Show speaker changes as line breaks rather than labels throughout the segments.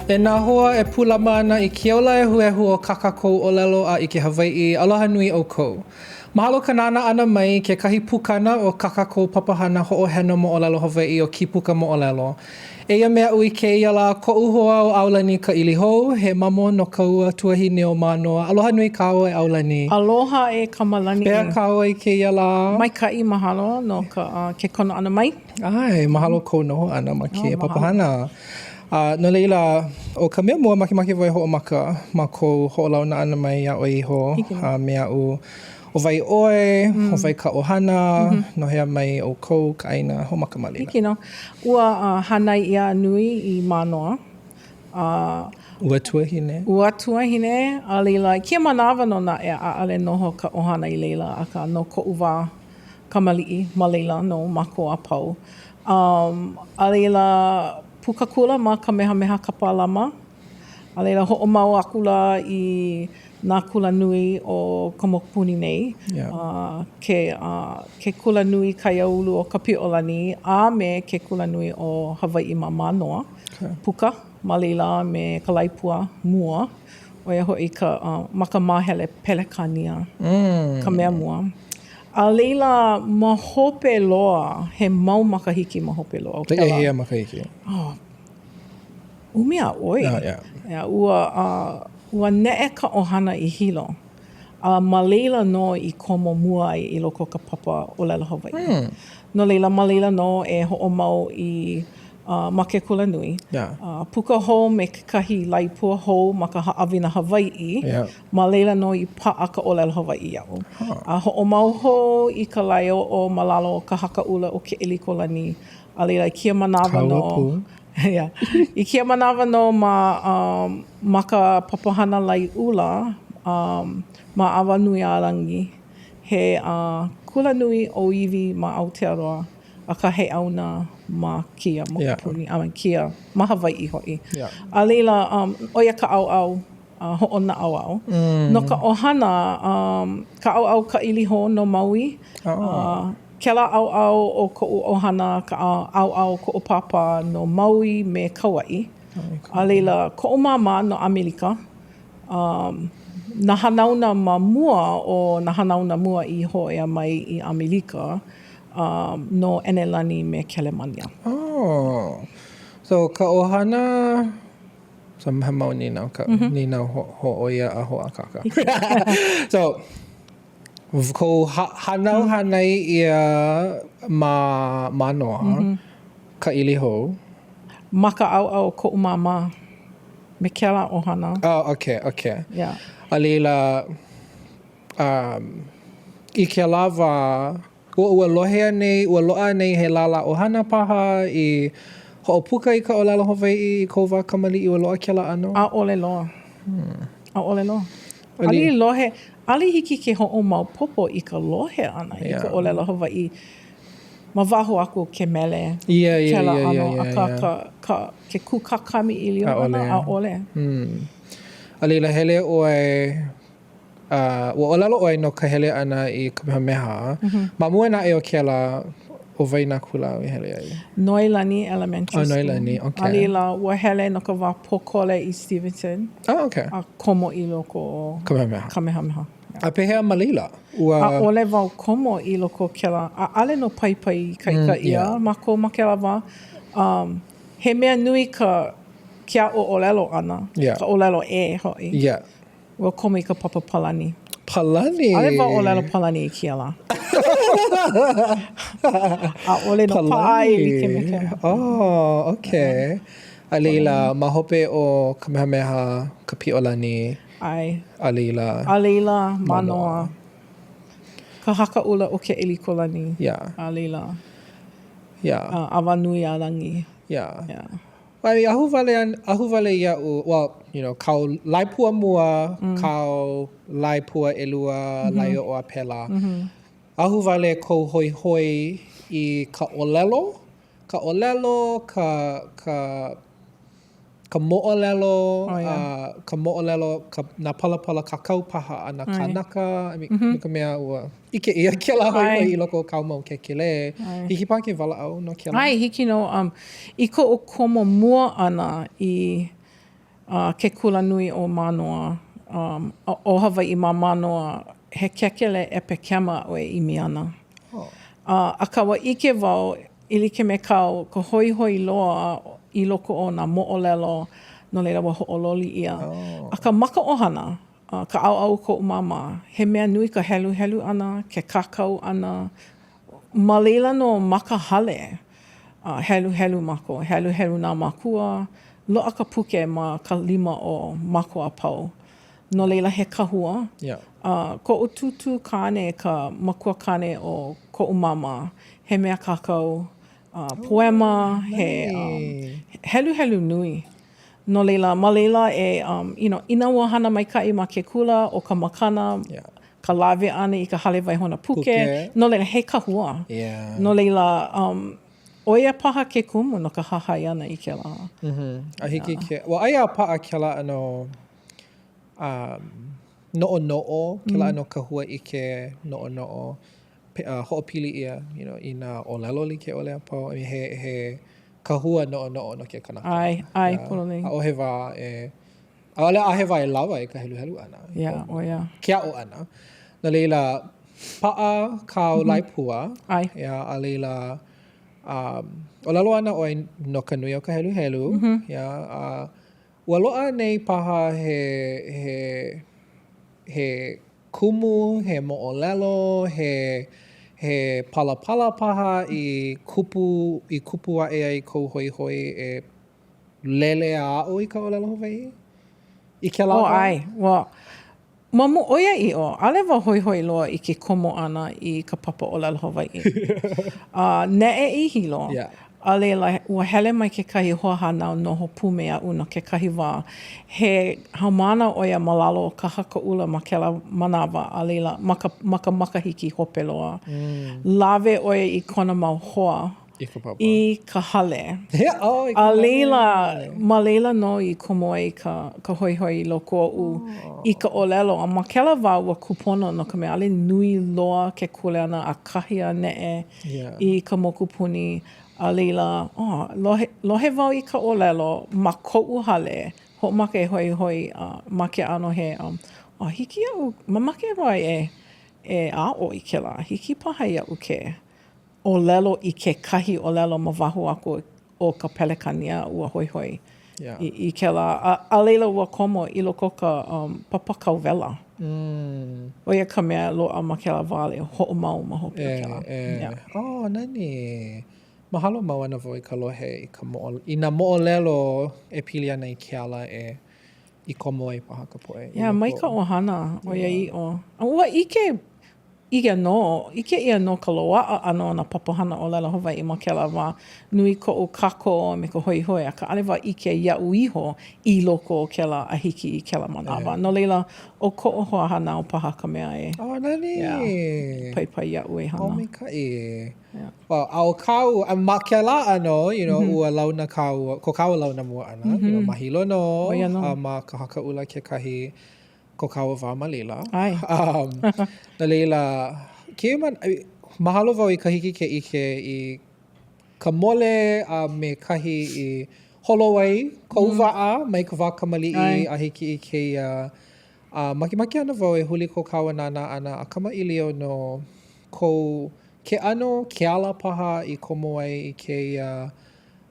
E nā hoa e pūlama ana i ke ola ehuehu o kā kākou ʻōlelo a ʻike Hawaiʻi, aloha nui ʻoukou. Mahalo ka nānā ʻana mai i kekahi pukana o kā kākou papahana hoʻoheno moʻolelo Hawaiʻi ʻo Kīpuka Moʻolelo. Eia me aʻu i kēia lā koʻu hoa ʻo ʻAulani Kaʻilihou, he mamo no ka ua Tuahine o Mānoa. Aloha nui kāua e ʻAulani.
Aloha e Kamalani.
Pehea kāua i kēia lā?
Maikaʻi, mahalo no ka ke kono ʻana mai.
ʻAe, mahalo kou noho ʻana ma kēia papahana. A no laila, ʻo ka mea mua, makemake wau e hoʻomaka ma kou hoʻolauna ʻana mai iā ʻoe iho a me aʻu. ʻO wai ʻoe, ʻo wai ka ʻohana, no hea mai ʻoukou, ka ʻāina, hoʻomaka ma laila.
Hiki nō. Ua hānai ʻia nui i Mānoa.
A. Ua Tuahine.
Ua Tuahine, a laila, i kēia manawa nō naʻe, ʻaʻole noho ka ʻohana i laila, akā no koʻu wā kamaliʻi ma laila nō mākou a pau. Um, a laila, puka kula ma Kamehameha Kapālama, a laila hoʻomau akula i nā kula nui o ka mokupuni nei, yeah. uh, ke, uh, ke kula nui kaiaulu o Kapiʻolani a me ke kula nui o Hawaiʻi ma Mānoa. Okay. Puka ma laila me ka laepua mua, ʻo ia hoʻi ka, uh, ma ka māhele Pelekānia, mm. ka mea mua. A laila, ma hope loa, he mau makahiki ma hope loa o
kēlā. ʻEhia makahiki?
Oh, ʻumi a ʻoi.
Oh, yeah.
Yeah, ua, uh, ua neʻe ka ʻohana i Hilo. A ma laila nō i komo mua ai i loko o ka papa ʻōlelo Hawaiʻi.
Mm.
No laila, ma laila nō e hoʻomau i uh, ma ke kulanui.
Yeah.
Uh, puka hou me kekahi laepua hou ma ka haʻawina Hawaiʻi.
Yeah.
Ma laila nō i paʻa ka ʻōlelo Hawaiʻi iaʻu.
Huh.
A hoʻomau hou i ka laeoʻo ma lalo o ka Haka ʻUla o Keʻelikōlani. A laila, i kēia manawa nō.
Kāua pū.
Yeah. I kēia manawa nō ma, um, ma ka papahana laeʻula um, ma ʻAwanuiārangi, he uh, kulanui ʻōiwi ma Aotearoa, akā he ʻāuna ma kēia mokupuni, yeah. a ma kēia, ma Hawaiʻi hoʻi.
Yeah.
A laila, um, ʻo ia ka ʻaoʻao uh, hoʻonaʻauao.
Mm.
No ka ʻohana, um, ka ʻaoʻao Kaʻilihou no Maui.
Oh.
Uh, kēlā ʻaoʻao o koʻu ʻohana, ka ʻaoʻao o koʻu pāpā no Maui me Kauaʻi.
Oh,
A laila, koʻu māmā no ʻAmelika. Um, nā hanauna ma mua o nā hanauna mua i hōʻea mai i ʻAmelika um, no ʻEnelani me Kelemānia.
Oh. So, ka ʻohana So, he mau nīnau ka mm -hmm. nīnau hōʻoia a hoʻākāka. so, kou hānau mm. hānai ʻia ma Mānoa,
mm -hmm.
Kaʻilihou.
Ma ka ʻaoʻao o koʻu māmā, me kēlā ʻohana.
Oh, okay, okay.
Yeah.
A laila, um, i kēlā wā, Ua, ua lohe anei, ua loaʻa anei he lālā ʻohana paha i hoʻopuka i ka ʻōlelo Hawaiʻi i kou wā kamaliʻi, ua loaʻa kēlā ʻano?
ʻAʻole loa. ʻAʻole loa. ʻAʻole i lohe, ʻaʻole i hiki ke hoʻomaopopo i ka lohe ʻana i ka ʻōlelo Hawaiʻi ma waho aku o ke mele, kēlā ʻano, akā ka, ka, ke kūkā kamaʻilio ʻana, ʻaʻole.
A laila, hele ʻoe A ua ʻōlelo ʻoe no ka hele ʻana i Kamehameha. Ma mua naʻe o kēlā, ʻo wai nā kula āu i hele ai?
Noelani Elementary
Oh,
School.
Noelani, okay.
A laila, ua hele no ka wā pōkole i Stevenson.
Oh, okay.
A komo i loko o
Kamehameha.
Kamehameha.
A pehea ma laila? Ua.
ʻAʻole wau komo i loko o kēlā. ʻAʻole nō paipai ikaika ʻia
yeah.
mākou ma kēlā wā. Um, he mea nui ka ke aʻo ʻōlelo ʻana,
Yeah.
ka ʻōlelo ʻē hoʻi.
Yeah.
Ua komo i ka papa Palani.
Palani?
ʻAʻole wau ʻōlelo Palani i kēia lā. ʻAʻole nō paʻa e like me kēlā.
Oh, okay. A laila, ma hope o Kamehameha, Kapiʻolani.
ʻAe.
A laila.
A laila, Mānoa. Ka Haka ʻUla o Keʻelikōlani.
Yeah.
A laila.
Yeah.
ʻAwanuiārangi.
Yeah.
Yeah.
I ahuwale, ahuwale iaʻu, well, you know, kāu laepua mua, kāu laepua ʻelua, laeoʻo a pēlā. Ahuwale kou hoihoi i ka ʻōlelo, ka ʻōlelo, ka, ka, ka moʻolelo, a ka moʻolelo, ka, nā palapala kākau paha a nā kānaka, I mean, no ka mea, ua ʻike ʻia kēlā hoihoi i loko o kāu mau kēkelē. Hiki paha ke walaʻau no kēlā?
ʻAe, hiki nō. Um, i koʻu komo mua ʻana i. Uh, ke kulanui o Mānoa, um, o Hawaiʻi ma Mānoa, he kekele ʻepekema aʻu e ʻimi ana.
Oh.
Uh, akā ua ʻike wau e like me kāu ka hoihoi loa i loko o nā moʻolelo, no laila ua hoʻololi ʻia.
Oh.
Akā ma ka ʻohana, uh, ka ʻaoʻao o koʻu māmā, he mea nui ka heluhelu ʻana, ke kākau ʻana, Ma laila nō ma ka hale, a heluhelu mākou, heluhelu nā mākua, loaʻa ka puke ma ka lima o mākou a pau. No laila he kahua.
Yeah.
A koʻu tūtū kāne ka makua kāne o koʻu māmā, he mea kākau uh, poema, oh, he um, heluhelu nui. No laila, ma laila e, um, you know, inā ua hana maikaʻi ma ke kula, ʻo ka makana,
yeah.
ka lawe ʻana i ka hale waihona puke,
puke.
no laila, he kahua.
Yeah.
No laila, um, ʻo ia paha ke kumu no ka hahai ʻana i kēlā.
Mm -hmm. A hiki yeah. ke, well, aia a paʻa kēlā ʻano um, noʻonoʻo, kēlā mm. ʻano kahua ʻike noʻonoʻo, pe, uh, hoʻopili ʻia, you know, i nā ʻōlelo like ʻole a pau. I mean, he, he kahua noʻonoʻo no ke kanaka.
ʻAe, ʻae, yeah. pololei.
ʻAʻohe wā e, ʻaʻole ʻaʻohe wā e lawa i ka heluhelu ʻana.
Yeah, ʻo ia.
Ke aʻo ʻana. No laila, paʻa kāu mm -hmm. laepua.
ʻAe.
Yeah, a laila, um, ʻōlelo ana ʻoe no ka nui o ka heluhelu.
Mm -hmm.
Yeah, uh, ua loaʻa anei paha he, he, he kumu, he moʻolelo, he, he palapala paha i kupu, i kupu aʻe ai kou hoihoi e lele a aʻo i ka ʻōlelo Hawaiʻi? I kēlā
Oh,
wā?
ʻae. Ua, ma mua, ʻoiaʻiʻo, ʻaʻole wau hoihoi loa i ke komo ʻana i ka papa ʻōlelo Hawaiʻi. A neʻe i Hilo,
Yeah.
A laila, ua hele mai kekahi hoahānau noho pū me aʻu no kekahi wā. He haumāna ʻo ia ma lalo o Ka Haka ʻUla ma kēlā manawa, a laila, ma ka, ma ka makahiki hope loa. Lawe ʻo ia i kona mau hoa
I ka papa.
i ka hale.
Oh, i ka
A
hale.
laila, ma laila nō i komo ai ka, ka hoihoi i loko oʻu i ka ʻōlelo. A ma kēlā wā, ua kūpono no ka mea, ʻaʻole nui loa ke kuleana ʻakahi a neʻe
Yeah.
i ka mokupuni, a laila, oh, lohe, lohe wau i ka ʻōlelo ma koʻu hale, hoʻomaka e hoihoi uh, ma ke ʻano he, um, oh, hiki iaʻu, mamake wau e, e aʻo i kēlā, hiki paha iaʻu ke ʻōlelo i kekahi ʻōlelo ma waho aku o ka Pelekania, ua hoihoi
yeah.
i, i kēlā. A, a laila ua komo i loko o ka um, papa kauwela.
Mm.
ʻO ia ka mea loaʻa ma kēlā wā le hoʻomau ma hope
e,
o kēlā.
E.
Yeah.
Oh, nani. Mahalo mau ana wau i ka lohe i ka moʻo, i nā moʻolelo e pili ana i ke ala e i komo ai paha ka poʻe.
Yeah, mai ka ʻohana, ʻoiaʻiʻo. Yeah. Ua ʻike ʻia nō, ʻike ʻia nō ka loaʻa ʻana o nā papahana ʻōlelo Hawaiʻi ma kēlā wā. Nui koʻu kākoʻo a me ka hoihoi, akā ʻaʻole wau ʻike iaʻu iho i loko o kēlā a hiki i kēlā manawa. No laila, ʻo koʻu hoahānau paha ka mea e
Oh, nani!
Yeah, paipai iaʻu e hana.
Oh, maikaʻi.
Yeah.
Well, a ʻo kāu, a ma kēlā ʻano, you know, ua launa kāua, ko kāua launa mua ʻana, you know, ma Hilo nō,
ʻO ia nō.
a ma ka Haka ʻUla kekahi, ko kāua wā ma laila.
ʻAe.
Um, no laila, kēia man, mahalo wau i ka hiki ke ʻike i ka mole a me kahi i holo ai kou mm. waʻa mai ka wā kamaliʻi a hiki i kēia. A makemake ana wau e huli ko kāua nānā ʻana a kamaʻilio no kou ke ʻano, ke ala paha i komo ai i kēia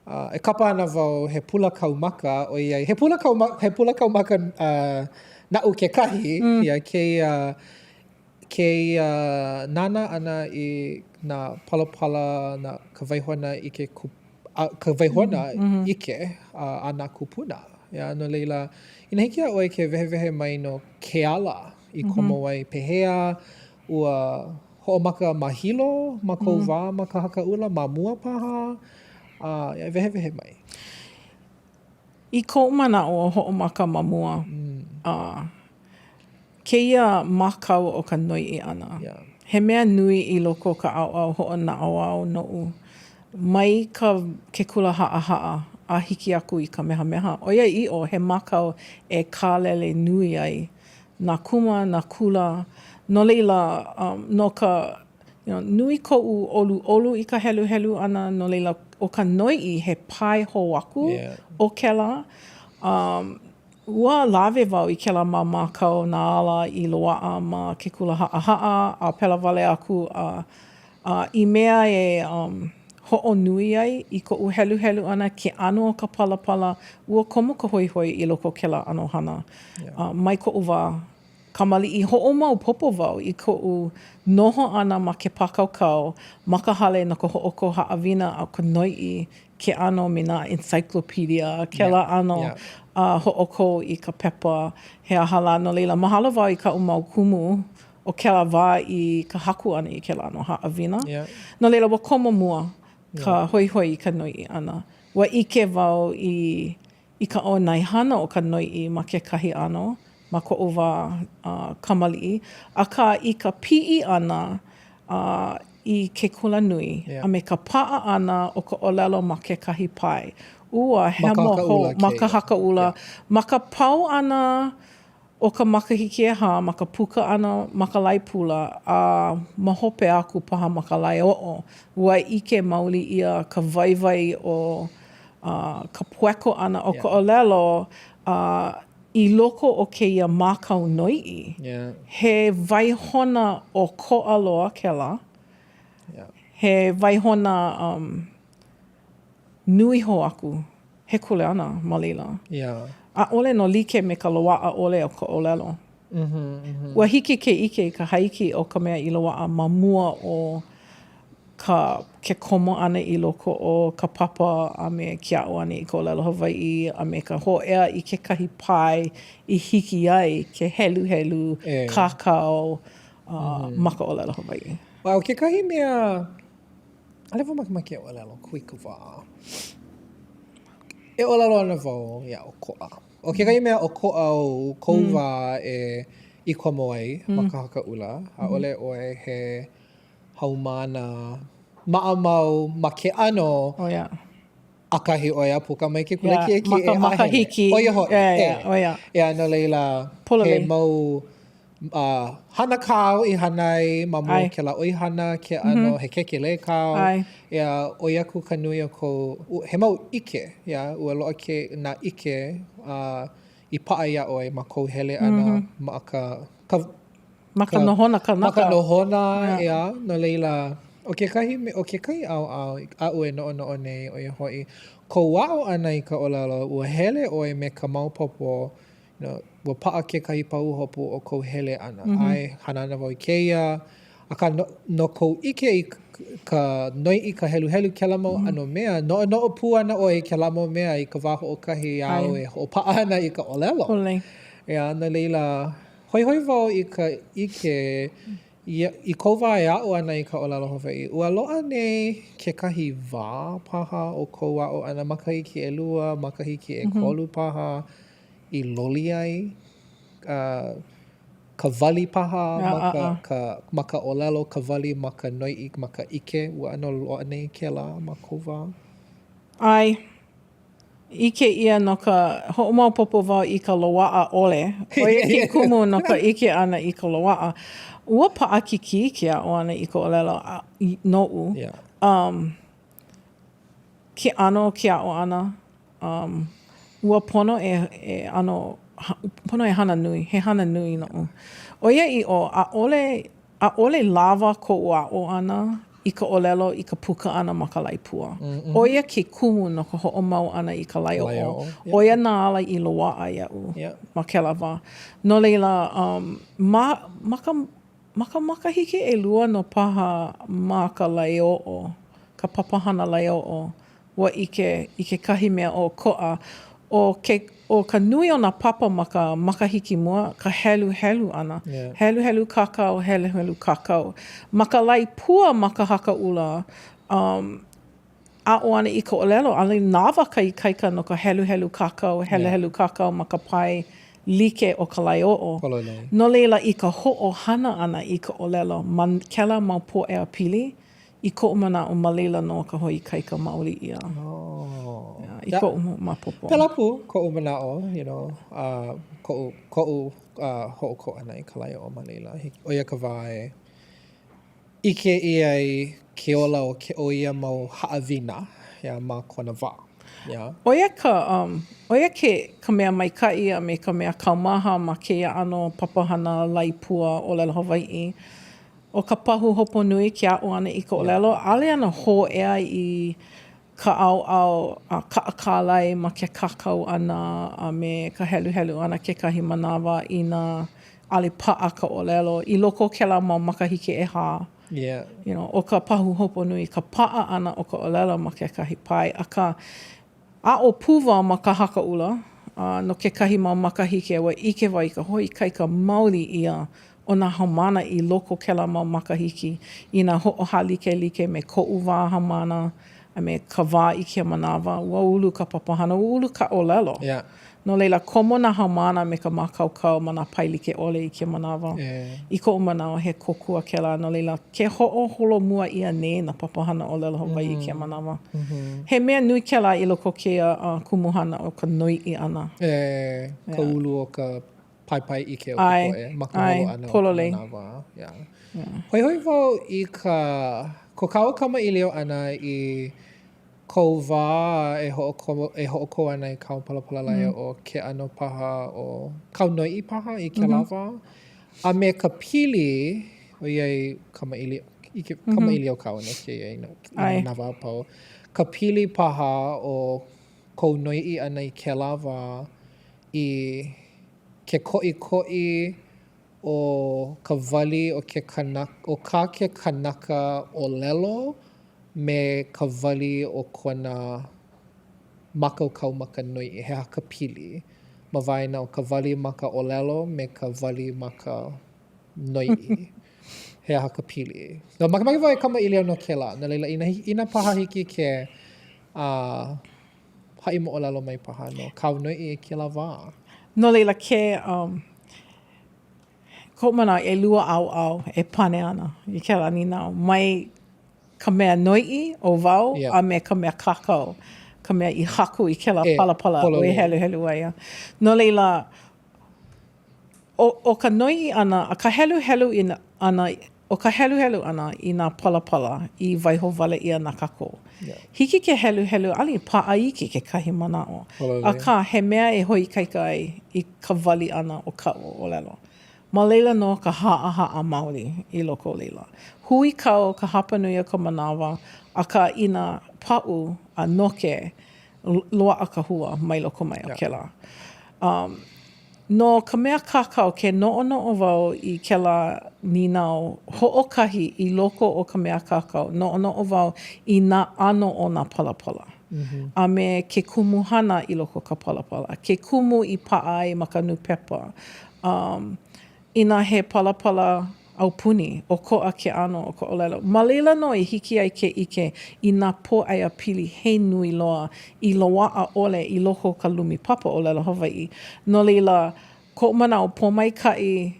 Uh, e kapa ana wau he pula kaumaka, ʻoiai, he pula kaumaka, he pula kaumaka uh, naʻu kekahi, mm. ia kēia, kēia nānā ʻana i nā palapala, nā, ka waihona ʻike, ku, a, ka waihona mm -hmm. ʻike a, a nā kūpuna. Yeah, no laila, inā hiki iā ʻoe ke wehewehe mai no ke ala i komo mm -hmm. ai, pehea ua Hoʻomaka ma Hilo, ma kou wā ma Ka Haka ʻUla, ma mua paha, a e wehewehe mai.
I koʻu manaʻo, hoʻomaka ma mua, a kēia mākau o ka noiʻi ʻana. He mea nui i loko o ka ʻaoʻao hoʻonaʻauao noʻu, mai ka ke kula haʻahaʻa a hiki aku i Kamehameha, ʻoiaʻiʻo, he mākau e kālele nui ai nā kuma, nā kula, no laila, um, no ka, you know, nui koʻu ʻoluʻolu i ka heluhelu ʻana, no laila, ʻo ka noiʻi he pae hou aku
yeah.
o kēlā. Um, Ua lawe wau i kēlā mau mākau nā ala i loaʻa ma ke kula haʻahaʻa a pēlā wale aku a a i mea e um hoʻonui ai i koʻu heluhelu ʻana ke ʻano o ka palapala, ua komo ka hoihoi i loko o kēlā ʻano hana. A mai koʻu wā kamaliʻi hoʻomaopopo wau i koʻu noho ʻana ma ke pākaukau ma ka hale no ka hoʻokō haʻawina a ka noiʻi ke ʻano me nā encyclopedia, kēlā ʻano a hoʻokō i ka pepa he aha lā. No laila, mahalo wau i kaʻu mau kumu o kēlā wā i ka haku ʻana i kēlā ʻano haʻawina. No laila, ua komo mua ka hoihoi i ka noiʻi ʻana. Ua ʻike wau i i ka ʻōnaehana o ka noiʻi ma kekahi ʻano ma koʻu wā kamaliʻi, akā i ka piʻi ʻana i ke kulanui a me ka paʻa ʻana o ka ʻōlelo ma kekahi pae, ua hemo hou ma Ka Haka ʻUla, ma ka pau ʻana o ka makahiki ʻehā ma ka puka ʻana ma ka lae pula a ma hope aku paha ma ka lae oʻo, ua ʻike maoli ʻia ka waiwai o ka pueko ʻana o ka ʻōlelo a i loko o kēia mākau noiʻi, he waihona ʻokoʻa loa kēlā, he waihona nui hou aku, he kuleana ma laila. ʻAʻole nō like me ka loaʻa ʻole o ka ʻōlelo. Ua hiki ke ʻike i ka hāiki o ka mea i loaʻa ma mua o ka ke komo ʻana i loko o ka papa a me ke aʻo ʻana i ka ʻōlelo Hawaiʻi a me ka hōʻea i kekahi pae i hiki ai ke heluhelu, kākau ma ka ʻōlelo Hawaiʻi.
ʻO kekahi mea ʻAʻole wau makemake e ʻōlelo kūikawā. E ʻōlelo ana wau ia ʻokoʻa. ʻO kekahi mea ʻokoʻa o kou wā e i komo ai ma Ka Haka ʻUla, ʻaʻole ʻoe he haumāna maʻamau ma ke ʻano ʻakahi ʻoe a puka mai ke kula kiʻekiʻe a hele. ʻO ia hoʻi, ʻe. ʻEā, no laila, he mau A hana kāu i hana ai ma mua o kēlā ʻoihana, ke ʻano he kēkelē kāu, ʻeā, ʻoi aku ka nui o kou, he mau ʻike, ʻeā, ua loaʻa ke, nā ʻike a i paʻa iā ʻoe ma kou hele ʻana ma ka, ka,
Ma ka nohona kanaka.
Ma ka nohona, ʻeā, no laila, ʻo kekahi, ʻo kekahi ʻaoʻao aʻu e noʻonoʻo nei, ʻo ia hoʻi, kou aʻo ʻana i ka ʻōlelo, ua hele ʻoe me ka maopopo No, ua paʻa kekahi pahuhopu o kou hele ʻana. ʻAe, hana ana wau i kēia, akā no, no kou ʻike i ka noiʻi, ka heluhelu, kēlā mau ʻano mea, noʻonoʻo pū ana ʻoe i kēlā mau mea i ka wā hoʻokahi āu e hoʻopaʻa ana i ka ʻōlelo. ʻEā, no laila, hoihoi wau i ka ʻike i, i kou wā e aʻo ana i ka ʻōlelo Hawaiʻi, ua loaʻa nei kekahi wā paha o kou aʻo ʻana, makahiki ʻelua, makahiki ʻekolu paha, i loli ai ka wali paha ma ka, ka, ma ka ʻōlelo, ka wali ma ka noiʻi, ma ka ʻike, ua ʻano loaʻa nei kēlā ma kou wā?
ʻAe. ʻIke ʻia no ka hoʻomaopopo wau i ka loaʻa ʻole. ʻO ia ke kumu no ka ʻike ʻana i ka loaʻa. Ua paʻakikī ke aʻo ʻana i ka ʻōlelo noʻu. Um, ke ʻano o ke aʻo ʻana, Um, ua pono e, e ʻano, pono e hana nui, he hana nui noʻu. ʻOiaʻiʻo, ʻaʻole, ʻaʻole lawa koʻu aʻo ʻana i ka ʻōlelo i ka puka ʻana ma ka lae pua. ʻO ia ke kumu no ka hoʻomau ʻana i ka lae oʻo. ʻO ia nā ala i loaʻa iaʻu ma kēlā wā. No laila, um, ma, ma ka, ma ka makahiki ʻelua nō paha ma ka lae oʻo, ka papahana lae oʻo, ua ʻike i kekahi mea ʻokoʻa, ʻo ke, ʻo ka nui o nā papa ma ka makahiki mua, ka heluhelu ʻana. Heluhelu kākau, heluhelu kākau. Ma ka lae pua ma Ka Haka ʻUla, um, aʻo ana i ka ʻōlelo, ʻaʻole lawa ka ikaika no ka heluhelu kākau, heluhelu kākau ma ka pae like o ka lae oʻo. No laila, i ka hoʻohana ʻana i ka ʻōlelo ma kēlā mau pōʻaiapili, I koʻu manaʻo, ma laila nō ka hoʻoikaika maoli ʻia.
Oh.
Yeah, i koʻu maopopo.
Pēlā pū koʻu manaʻo, you know, uh, koʻu, koʻu uh, hoʻokō ʻana i ka lae oʻo ma laila. ʻO ia ka wā e ʻike ʻia ai ke ola o, ke, o ia mau haʻawina yeah, ma kona wā. Yeah.
ʻO ia ka, um, ʻo ia ke, ka mea maikaʻi a me ka mea kaumaha ma kēia ʻano papahana laepua ʻōlelo Hawaiʻi. ʻO ka pahuhopu nui ke aʻo ʻana i ka ʻōlelo, ʻaʻole ana hōʻea i ka ʻaoʻao a kaʻakālai ma ke kākau ʻana a me ka heluhelu ʻana kekahi manawa inā ʻaʻole paʻa ka ʻōlelo i loko o kēlā mau makahiki ʻehā.
Yeah.
You know, ʻo ka pahuhopu nui ka paʻa ʻana o ka ʻōlelo ma kekahi pae, akā, aʻo pū wau ma Ka Haka ʻUla, a no kekahi mau makahiki a ua ʻike wau i ka hoʻoikaika maoli ʻia o nā haumāna i loko o kēlā mau makahiki inā hoʻohālikelike me koʻu wā haumāna a me ka wā i kēia manawa, ua ulu ka papahana, ua ulu ka ʻōlelo.
Yeah.
No laila, komo nā haumāna me ka mākaukau ma nā pae like ʻole i kēia manawa.
Yeah.
I koʻu manaʻo, he kōkua kēlā. No laila, ke hoʻoholomua ʻia nei nā papahana ʻōlelo Hawaiʻi i kēia manawa. He mea nui kēlā i loko o kēia uh, kumuhana o ka noiʻi ʻana.
E, ka ulu o ka paepae ʻike o ka poʻe ma ka holo ʻana o ka manawa. Yeah. Hoihoi wau i ka ko kāua kamaʻilio ʻana i kou wā e hoʻokō, e hoʻokō ana i kāu palapala laeoʻo, ke ʻano paha o kāu noiʻi paha i kēlā wā, a me ka pili, ʻoiai kamaʻilio, ʻike, kamaʻilio kāua no kēia i nā wā a pau, ka pili paha o kou noiʻi ʻana i kēlā wā i ke koʻikoʻi o ka wali o ke kanaka, o kā ke kanaka ʻōlelo me ka wali o kona mākaukau ma ka noiʻi, he aha ka pili ma waena o ka wali ma ka ʻōlelo me ka wali ma ka noiʻi? He aha ka pili? No, makemake wau e kamaʻilio no kēlā. No laila, inā, inā paha hiki ke uh, haʻi moʻolelo mai paha no kāu noiʻi i kēlā wā.
No laila, ke, um, koʻu manaʻo, ʻelua ʻaoʻao e pane ana i kēlā nīnau. Mai ka mea noiʻi, ʻo wau,
Yeah.
a me ka mea kākau, ka mea i haku i kēlā
E,
palapala
pololei.
e heluhelu ai. No laila, ʻo, ʻo ka noiʻi ʻana, a ka heluhelu ʻana, ʻo ka heluhelu ʻana i nā palapala i waiho wale ʻia na kākou.
Yeah.
Hiki ke heluhelu, ʻaʻole i paʻa iki kekahi manaʻo.
Pololei.
Akā, he mea e hoʻoikaika ai i ka wali ʻana o ka ʻōlelo. Ma laila nō ka haʻahaʻa maoli i loko o laila. Huikau ka hapanui o ka manawa, akā inā paʻu a noke, loaʻa ka hua mai loko mai o kēlā. Um, no ka mea kākau, ke noʻonoʻo wau i kēlā nīnau hoʻokahi i loko o ka mea kākau, noʻonoʻo wau i nā ʻano o nā palapala.
Mm -hmm.
A me ke kumuhana i loko o ka palapala, ke kumu i paʻa ai ma ka nūpepa. Um, inā he palapala aupuni, ʻokoʻa ke ʻano o ka ʻōlelo. Ma laila nō i hiki ai ke ʻike i nā pōʻaiapili he nui loa i loaʻa ʻole i loko o ka lumi papa ʻōlelo Hawaiʻi. No laila, koʻu manaʻo pōmaikaʻi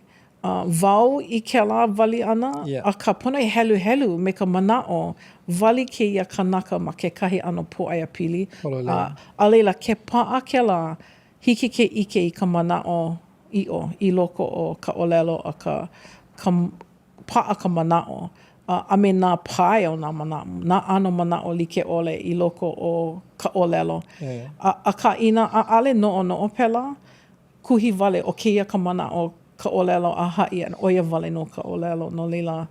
wau i kēlā wali ʻana, akā pono e heluhelu me ka manaʻo wali kēia kanaka ma kekahi ʻano pōʻaiapili, a a laila ke paʻa kēlā, hiki ke ʻike i ka manaʻo ʻiʻo i loko o ka ʻōlelo a ka, ka paʻa ka manaʻo, a, a me nā pae o nā manaʻo, nā ʻano manaʻo like ʻole i loko o ka ʻōlelo. A, akā, inā ʻaʻole noʻonoʻo pēlā, kuhi wale ʻo kēia ka manaʻo ka ʻōlelo a haʻi, ʻo ia wale nō ka ʻōlelo. No laila,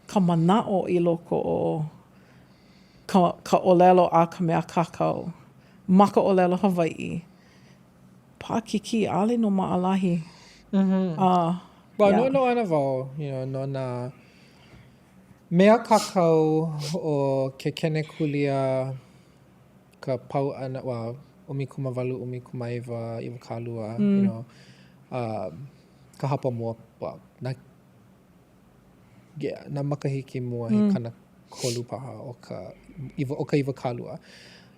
ka manaʻo i loko o ka, ka ʻōlelo a ka mea kākau ma ka ʻōlelo Hawaiʻi, Paʻakikī, ʻaʻole nō maʻalahi.
Mm-hmm.
Uh,
well,
yeah.
noʻonoʻo ana wau, you know, no nā mea kākau o ke kenekulia ka pau ʻana, well, 18, 19, 20, mm. you know, uh, ka hapa mua, well, nā yeah, nā makahiki mua he 30 paha o ka, o ka iwakālua.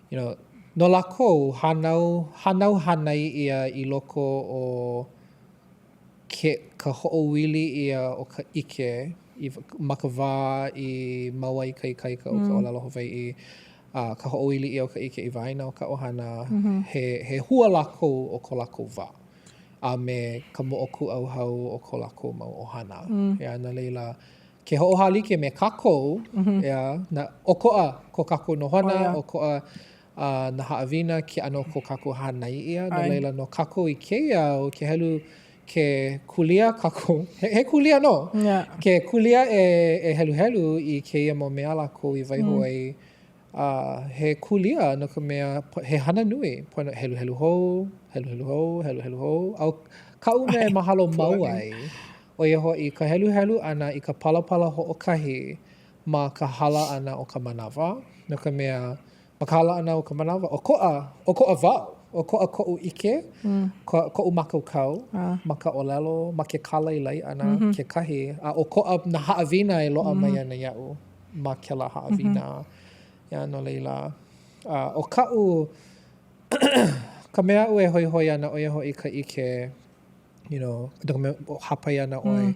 You know, no lākou, hānau, hānau hānai ʻia i loko o ke, ka hoʻoili ʻia o ka ʻike i, ma ka wā i mau ai ka ikaika o ka ʻōlelo Hawaiʻi, a ka hoʻoili ʻia o ka ʻike i waena o ka ʻohana, he, he hua lākou o ko lākou wā. a me ka moʻokūʻauhau o ko lākou mau ʻohana.
Mm.
Yeah, no laila, ke hoʻohālike me kākou, mm -hmm. yeah, na, ʻokoʻa ko kākou nohona,
oh, yeah.
ʻokoʻa. Uh, nā haʻawina, ke ʻano o ko kākou hānai ʻia. No laila, no kākou i kēia au, ke helu, ke kūlia kākou, he, he kūlia nō,
yeah.
ke kūlia e, e heluhelu i kēia mau mea lākou i waiho mm. ai, uh, he kūlia no ka mea, he hana nui, pono heluhelu hou, heluhelu hou, heluhelu hou, a ʻo kaʻu mea e mahalo mau ai, ʻo ia hoʻi ka heluhelu ʻana i ka palapala hoʻokahi ma ka hala ʻana o ka manawa, no ka mea, ma ka hala ʻana o ka manawa, ʻokoʻa, ʻokoʻa wau, ʻokoʻa koʻu ʻike, ko, koʻu mākaukau ma ka ʻōlelo, ma ke kālailai ʻana kekahi, a ʻokoʻa nā haʻawina e loaʻa mai ana iaʻu ma kēlā haʻawina. Yeah, no laila, a ʻo kaʻu, ka mea aʻu e hoihoi ana, ʻo ia hoʻi ka ʻike, you know, no ka mea, hāpai ana ʻoe mm.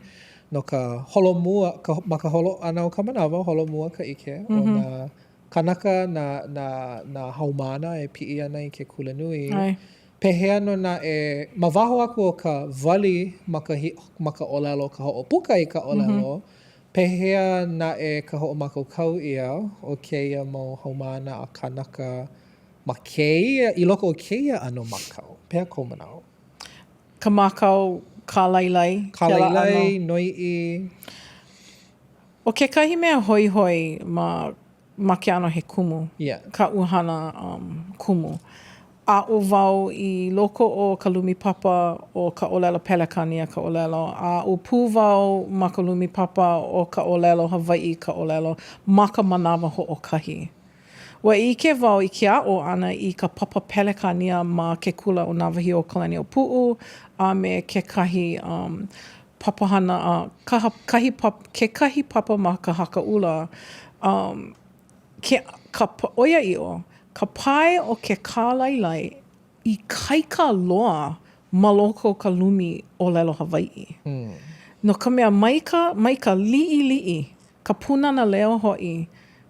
no ka holomua, ka, ma ka holo ʻana o ka manawa, holomua ka ʻike mm -hmm. o mm-hmm. nā kānaka, nā, nā, nā haumāna e piʻi ana i ke kulanui.
ʻAe.
Pehea nō naʻe, ma waho aku o ka wali ma ka, ma ka ʻōlelo, ka hoʻopuka i ka ʻōlelo, mm -hmm. pehea naʻe ka hoʻomākaukau ʻia o kēia mau haumāna a kānaka ma kēia, i loko o kēia ʻano mākau? Pehea kou manaʻo?
Ka mākau kālailai.
Kālailai, noiʻi.
ʻO kekahi mea hoihoi ma ma ke ʻano he kumu,
yeah.
kaʻu hana um, kumu. Aʻo wau i loko o ka lumi papa o ka ʻōlelo Pelekānia ka ʻōlelo, a aʻo pū wau ma ka lumi papa o ka ʻōlelo Hawaiʻi ka ʻōlelo ma ka manawa hoʻokahi. Ua ʻike wau i ke aʻo ʻana i ka papa Pelekānia ma ke kula ʻo Nāwahīokalaniʻōpuʻu a me kekahi um, papahana a kaha, kahi papa, kekahi papa ma Ka Haka ʻUla. Um, ke, ka, ʻoiaʻiʻo, ka pae o ke kālailai ikaika loa ma loko o ka lumi ʻōlelo Hawaiʻi. No ka mea, mai ka, mai ka liʻiliʻi, ka Pūnana Leo hoʻi,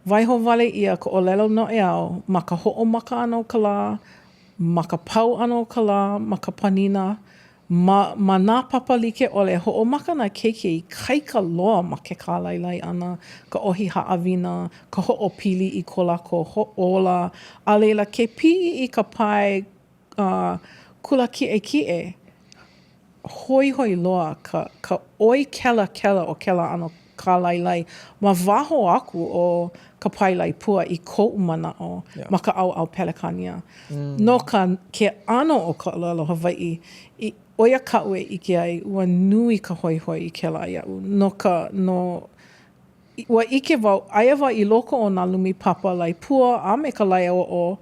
waiho wale ʻia ka ʻōlelo noʻeau ma ka hoʻomaka ʻana o ka lā, ma ka pau ʻana o ka lā, ma ka panina, ma ma nā papa like ʻole, hoʻomaka nā keiki ikaika loa ma ke kālailai ʻana, ka ʻohi haʻawina, ka hoʻopili i ko lākou ola, a laila ke piʻi i ka pae uh, kula kiʻekiʻe, hoihoi loa ka ka ʻoi kelakela o kēlā ʻano kālailai ma waho aku o ka pae laepua i koʻu manaʻo
Yeah.
ma ka ʻaoʻao Pelekānia. No ka ke ʻano o ka ʻōlelo Hawaiʻi, i, ʻo ia kaʻu e ʻike ai, ua nui ka hoihoi i kēlā iaʻu. No ka, no, Ua ʻike wau, aia wau i loko o nā lumi papa laepua a me ka laeoʻo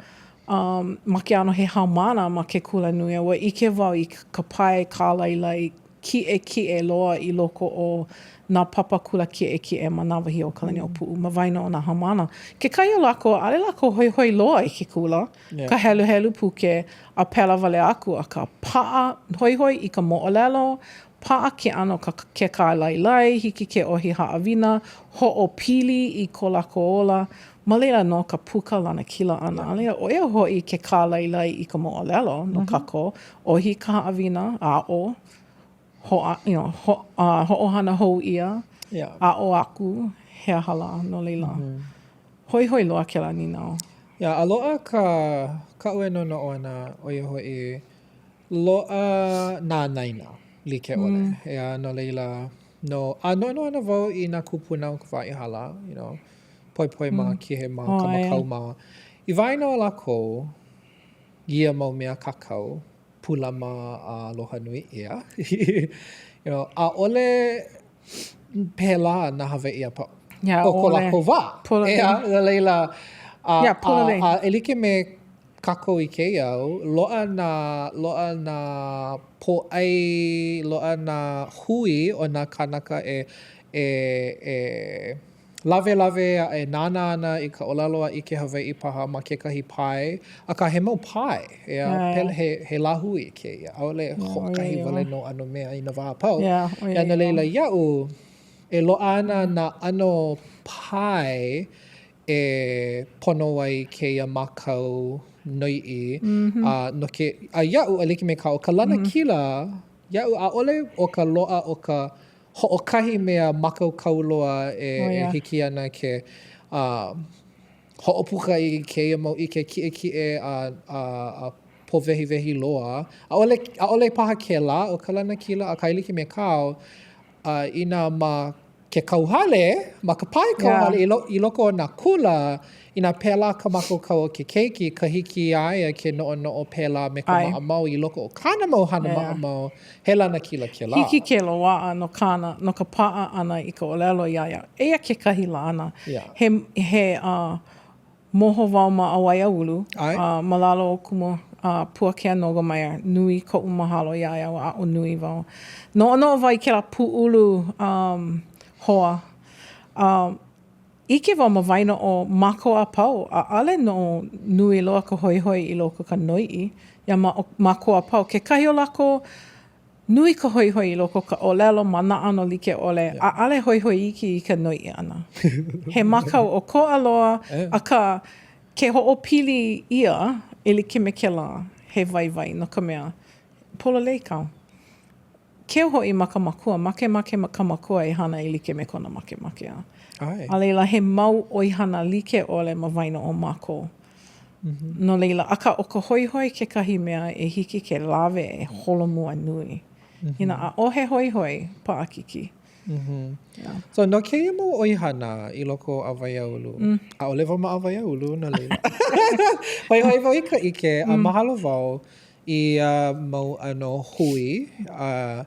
um, ma ke ʻano he haumāna ma ke kulanui, a ua ʻike wau i ka pae kālailai kiʻekiʻe loa i loko o nā papa kula kiʻekiʻe ma Nāwahīokalaniʻōpuʻu ma waena o nā haumāna. Kekahi o lākou, ʻaʻole lākou hoihoi loa i ke kula,
Yeah.
ka heluhelu puke a pēlā wale aku, akā paʻa, hoihoi i ka moʻolelo, Paʻa ke ʻano ka ke kālailai, hiki ke ʻohi haʻawina, hoʻopili i ko lākou ola, ma laila nō ka puka lanakila ʻana. A laila, ʻo ia hoʻi ke kālailai i ka moʻolelo no kākou, ʻohi ka haʻawina, aʻo, hoʻa, you know, ho, uh, hoʻohana hou ʻia,
Yeah.
aʻo aku, he aha lā, no laila. Hoihoi loa kēlā nīnau.
Yeah, a loaʻa ka, kaʻu e noʻonoʻo ana, ʻo ia hoʻi, Loaʻa nā anaina like ʻole. ʻEā, no laila, no, a noʻonoʻo ana wau i nā kūpuna o ka wā i hala, you know, Poepoe mā, Kihei mā, Kamakau mā. I waena o lākou ia mau mea kākau, pūlama a aloha nui ʻia, you know, ʻaʻole pēlā nā Hawaiʻi a pau
Yeah,
o ko
ʻaʻole.
lākou wā.
Pololei.
ʻEā, no laila, a,
Yeah, pololei.
a, a e like me kākou i kēia au, loaʻa nā, loaʻa nā pōʻai, loaʻa nā hui o nā kānaka e, e, e lawelawe a e nānā ana i ka ʻōlelo a ʻike Hawaiʻi paha ma kekahi pae, akā he mau pae, ʻeā,
Yeah.
he, he lāhui kēia, ʻaʻole hoʻokahi wale nō ʻano mea i nā wā a pau.
Yeah,
ʻEā, no laila, iaʻu, e loaʻa ana nā ʻano pae e pono ai kēia mākau noiʻi, a no ke, a iaʻu, e like me kāu, ka lanakila, iaʻu, ʻaʻole ʻo ka loaʻa o ka hoʻokahi mea mākaukau loa e, e hiki ana ke, uh. hoʻopuka i kēia mau ʻike kiʻekiʻe a, a, a pōwehiwehi loa. ʻAʻole, ʻaʻole paha kēlā ʻo ka lanakila, akā e like me kāu, uh, inā ma ke kauhale, ma ka pae kauhale, yeah. i, lo, i loko o nā kula, inā pēlā ka mākaukau o ke keiki, ka hiki iā ia ke noʻonoʻo pēlā me ka maʻamau i loko o kāna mau hana yeah. maʻamau, he lanakila kēlā.
Hiki ke loaʻa no kāna, no ka paʻa ʻana i ka ʻōlelo iā ia. Eia kekahi laʻana.
Yeah.
He, he, uh, Moho wau ma Awaiaulu, a ma lalo o Kumu Puakea Nogelmeier, nui koʻu mahalo iā ia, ua aʻo nui wau. Noʻonoʻo wau i kēlā pūʻulu hoa. ʻIke wau ma waena o mākou a pau, ʻaʻole nō nui loa ka hoihoi i loko o ka noiʻi iā mākou a pau. Kekahi o lākou, Nui ka hoihoi i loko o ka ʻōlelo ma nā ʻano like ʻole, ʻaʻole hoihoi iki i ka noiʻi ʻana. He mākau ʻokoʻa loa, akā, ke hoʻopili ʻia e like me kēlā, he waiwai, no ka mea, pololei kau. Keu hoʻi ma ka makua, makemake ka makua e hana e like me kona makemake. A laila, he mau ʻoihana like ʻole ma waena o mākou. No laila, akā ʻo ka hoihoi kekahi mea e hiki ke lawe e holomua nui. Inā ʻaʻohe hoihoi, paʻakikī.
Yeah. So, no kēia mau ʻoihana i loko o Awaiaulu, ʻaʻole wau ma Awaiaulu, no laila. Hoihoi wau i ka ʻike, a mahalo wau i ia mau ʻano hui a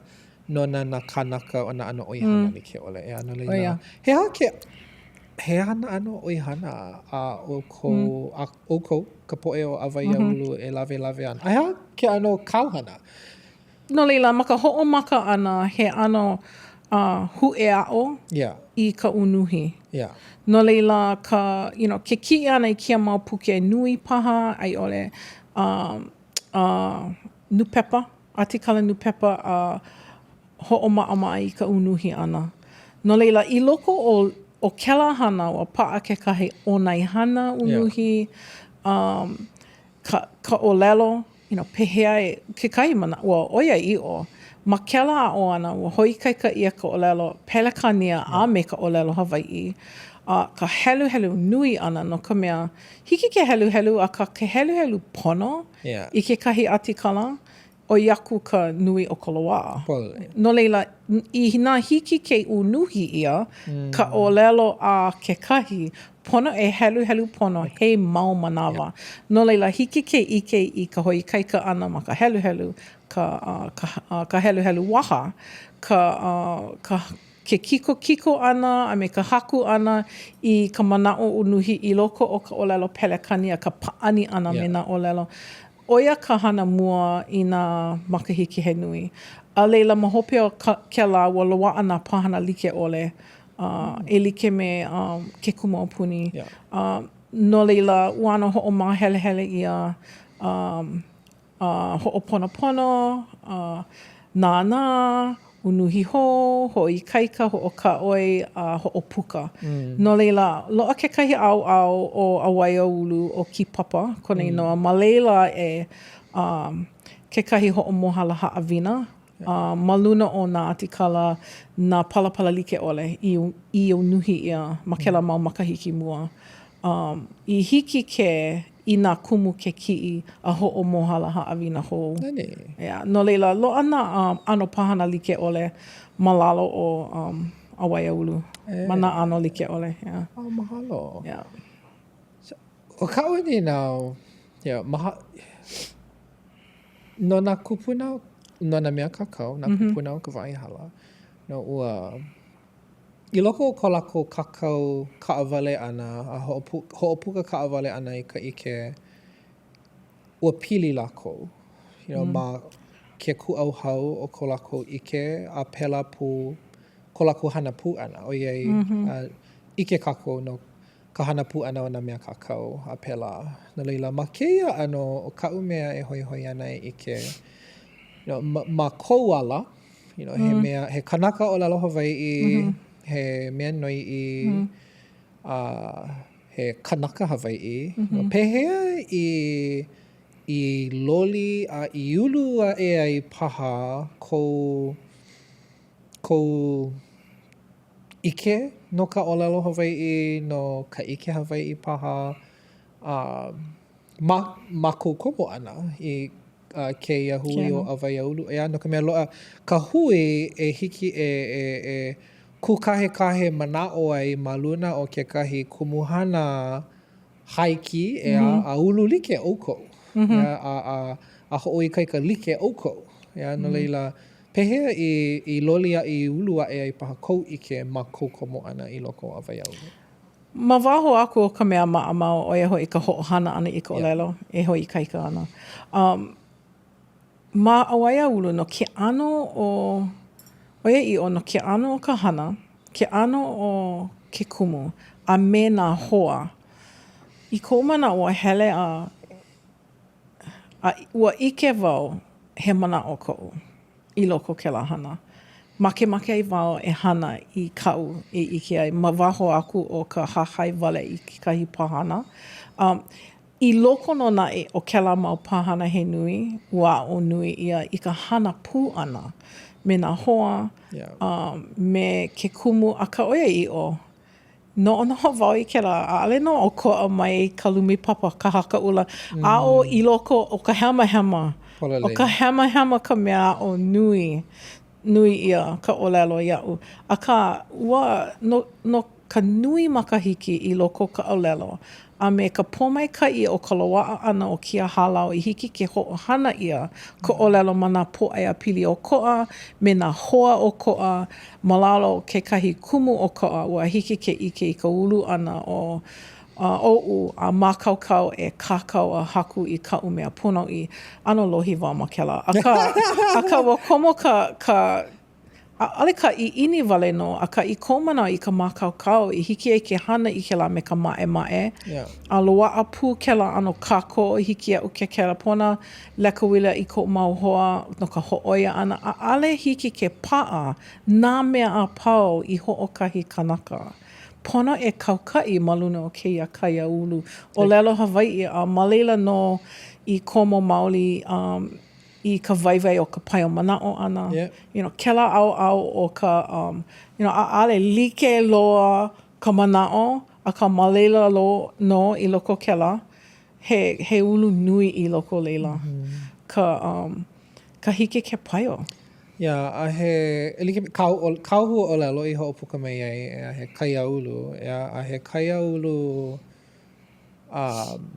nona nā kānaka o nā ʻano ʻoihana like ʻole. ʻEā, no laila, he aha ke, he aha nā ʻano ʻoihana a ʻoukou, a ʻoukou, ka poʻe o Awaiaulu e lawelawe ana? A he aha ke ʻano o kāu hana?
No laila, ma ka hoʻomaka ʻana, he ʻano uh, huʻeaʻo
yeah.
i ka unuhi.
Yeah.
No laila, ka, you know, ke kiʻi ʻana i kēia mau puke nui paha, a i ʻole, um, uh, nūpepa, ʻatikala nūpepa a hoʻomaʻamaʻa i ka unuhi ʻana. No laila, i loko o, o kēlā hana, ua paʻa kekahi ʻōnaehana unuhi, um, ka, ka ʻōlelo, you know, pehea e, kekahi manawa, ua ʻoiaʻiʻo, ma kēlā aʻo ʻana, ua hoʻoikaika ʻia ka ʻōlelo Pelekānia a me ka ʻōlelo Hawaiʻi, a ka heluhelu nui ʻana no ka mea, hiki ke heluhelu, akā ke heluhelu pono i kekahi ʻatikala, ʻoi aku ka nui o ka loaʻa. No laila, inā hiki ke unuhi ʻia ka ʻōlelo a kekahi, pono e heluhelu pono he mau manawa. No laila, hiki ke ʻike i ka hoʻoikaika ʻana ma ka heluhelu, ka, ka, ka heluhelu waha, ka, ka, ke kikokiko ʻana a me ka haku ʻana i ka manaʻo unuhi i loko o ka ʻōlelo Pelekania, ka pāʻani ʻana me nā ʻōlelo. ʻO ia ka hana mua i nā makahiki he nui. A laila, ma hope o kēlā, ua loaʻa nā pāhana like ʻole e like me ke kumu aupuni. No laila, ua ʻano hoʻomāhelehele ʻia, hoʻoponopono, nānā, unuhi hou, hoʻoikaika, hoʻokāʻoi, a hoʻopuka. No laila, loaʻa kekahi ʻaoʻao o Awaiaulu ʻo Kīpapa kona inoa, ma laila e kekahi hoʻomohala haʻawina ma luna o nā ʻatikala, nā palapala like ʻole i i unuhi ʻia ma kēlā mau makahiki mua. I hiki ke i nā kumu ke kiʻi a hoʻomohala haʻawina hou.
Nani.
Yeah. No laila, loaʻa nā ʻano pāhana like ʻole ma lalo o um, Awaiaulu.
E.
Ma nā ʻano like ʻole. Yeah.
Oh, mahalo.
Yeah.
So, ʻo kaʻu nīnau, yeah, maha, no nā kūpuna, no nā mea kākau, nā mm -hmm. kūpuna o ka wā i hala, no ua, I loko o ko lākou kākau kaʻawale ʻana a hoʻopuka kaʻawale ʻana i ka ʻike, ua pili lākou you know, ma ke kūʻauhau o ko lākou ʻike a pēlā pū ko lākou hana pū ʻana, ʻoiai ʻike kākou no ka hana pū ʻana o nā mea kākau a pēlā. No laila, ma kēia ʻano, ʻo kaʻu mea e hoihoi ana e ʻike, you know, ma, ma kou ala, you know, he mea, he kanaka ʻōlelo Hawaiʻi, he mea noiʻi, a he kanaka Hawaiʻi, you know, pehea i, i loli a i ulu aʻe ai paha kou, kou. ʻike no ka ʻōlelo Hawaiʻi, no ka ʻike Hawaiʻi paha, a ma ma kou komo ʻana i kēia hui ʻo Awaiaulu, ʻeā, no ka mea, loaʻa ka hui e hiki e e e kūkahekahe manaʻo ai ma luna o kekahi kumuhana hāiki, ʻeā, a ulu like ʻoukou, ʻeā, a a a hoʻoikaika like ʻoukou, ʻeā, no laila, Pehea i, i loli a i ulu aʻe ai paha kou ʻike ma kou komo ʻana i loko o Awaiaulu?
Ma waho aku o ka mea maʻamau, ʻo ia hoʻi ka hoʻohana ʻana i ka ʻōlelo e hoʻoikaika ana. Um, ma Awaiaulu, no ke ʻano o, ʻoiaʻiʻo, no ke ʻano o ka hana, ke ʻano o ke kumu, a me nā hoa, i koʻu manaʻo ua hele a A ua ʻike wau he manaʻo koʻu i loko o kēlā hana. Makemake ai wau e hana i kaʻu e ʻike ai ma waho aku o ka hahai wale i kekahi pāhana. Um, i loko nō naʻe o kēlā mau pāhana he nui, ua aʻo nui ʻia i ka hana pū ʻana me nā hoa, um, me ke kumu, akā ʻoiaʻiʻo, Noʻonoʻo wau i kēlā, ʻaʻole nō ʻokoʻa mai ka lumi papa Ka Haka ʻUla, aʻo i loko o ka hemahema. ʻO ka hemahema ka mea aʻo nui, nui ʻia ka ʻōlelo iaʻu. Akā, ua, no, no ka nui makahiki i loko o ka ʻōlelo, a me ka pōmaikaʻi o ka loaʻa ʻana o kēia hālau i hiki ke hoʻohana ʻia ka ʻōlelo ma nā pōʻaiapili ʻokoʻa me nā hoa ʻokoʻa ma lalo o kekahi kumu ʻokoʻa, ua hiki ke ʻike i ka ulu ʻana o oʻu a mākaukau e kākau a haku i kaʻu mea ponoʻī. ʻAno lohi wau ma kēlā. Akā, akā ua komo ka, ka ʻAʻole ka ʻiʻini wale nō, akā i koʻu manaʻo i ka mākaukau i hiki ai ke hana i kēlā me ka maʻemaʻe, a loaʻa pū kēlā ʻano kākoʻo i hiki iaʻu ke kelepona leka uila i koʻu mau hoa no ka hōʻoia ʻana, ʻaʻole hiki ke paʻa nā mea a pau i hoʻokahi kanaka. Pono e kaukaʻi ma luna o kēia kaiāulu ʻōlelo Hawaiʻi a ma laila nō i komo maoli i ka waiwai o ka paio manaʻo ʻana, you know, kēlā ʻaoʻao o ka, um, you know, ʻaʻole like loa ka manaʻo, akā ma laila nō i loko o kēlā, he, he ulu nui i loko o laila ka, um, ka hiki ke paio.
Yeah, a he, e like me kāu, kāu huaʻōlelo i hoʻopuka mai ai, ʻeā, he kaiāulu, ʻeā, a he kaiāulu, um,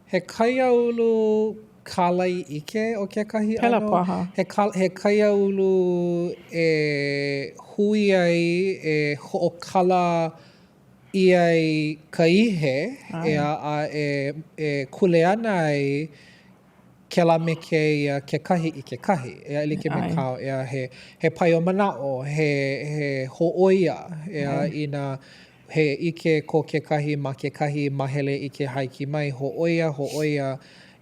He kaiāulu kālaiʻike o kekahi ʻano.
Pēlā paha.
He, he kaiāulu e hui ai, e hoʻokala ʻia ai ka ihe, ʻeā, a e, e kuleana ai kēlā me kēia kekahi i kekahi. ʻEā, e like me kāu, ʻeā, he, he paio manaʻo, he, he hōʻoia, ʻeā, inā He ʻike ko kekahi ma kekahi mahele ʻike hāiki mai, hōʻoia, hōʻoia,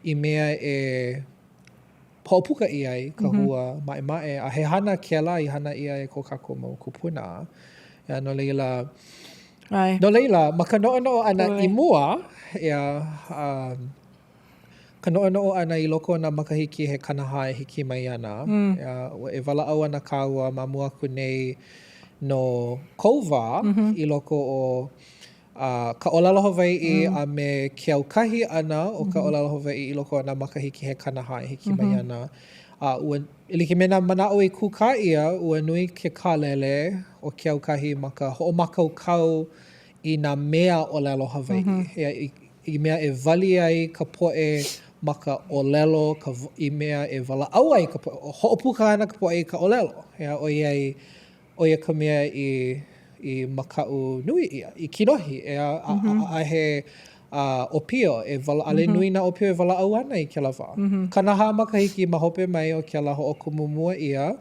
i mea e hoʻopuka ʻia ai ka hua maʻemaʻe, a he hana kēlā i hana ʻia e ko kākou mau kūpuna. ʻEā, no laila, no laila, ma ka noʻonoʻo ʻana i mua, ʻeā, ka noʻonoʻo ʻana i loko o nā makahiki he 40 e hiki mai ana, ʻeā, e walaʻau ana kāua ma mua aku nei no kou wā i loko o ka ʻōlelo Hawaiʻi a me ke aukahi ʻana o ka ʻōlelo Hawaiʻi i loko o nā makahiki he 40 e hiki mai ana. A ua, e like me nā manaʻo i kūkā ʻia, ua nui ke kālele o ke aukahi ma ka hoʻomākaukau i nā mea ʻōlelo Hawaiʻi. ʻEā, i mea e wali ai ka poʻe ma ka ʻōlelo, ka, i mea e walaʻau ai ka poʻe, hoʻopuka ana ka poʻe i ka ʻōlelo, ʻeā, ʻoiai, ʻo ia ka mea i, i makaʻu nui ʻia, i kinohi, ʻeā, a, a, a he a, ʻōpio, e wala, ʻaʻole nui nā ʻōpio e walaʻau ana i kēlā wā. 40 makahiki ma hope mai o kēlā hoʻokumu mua ʻia,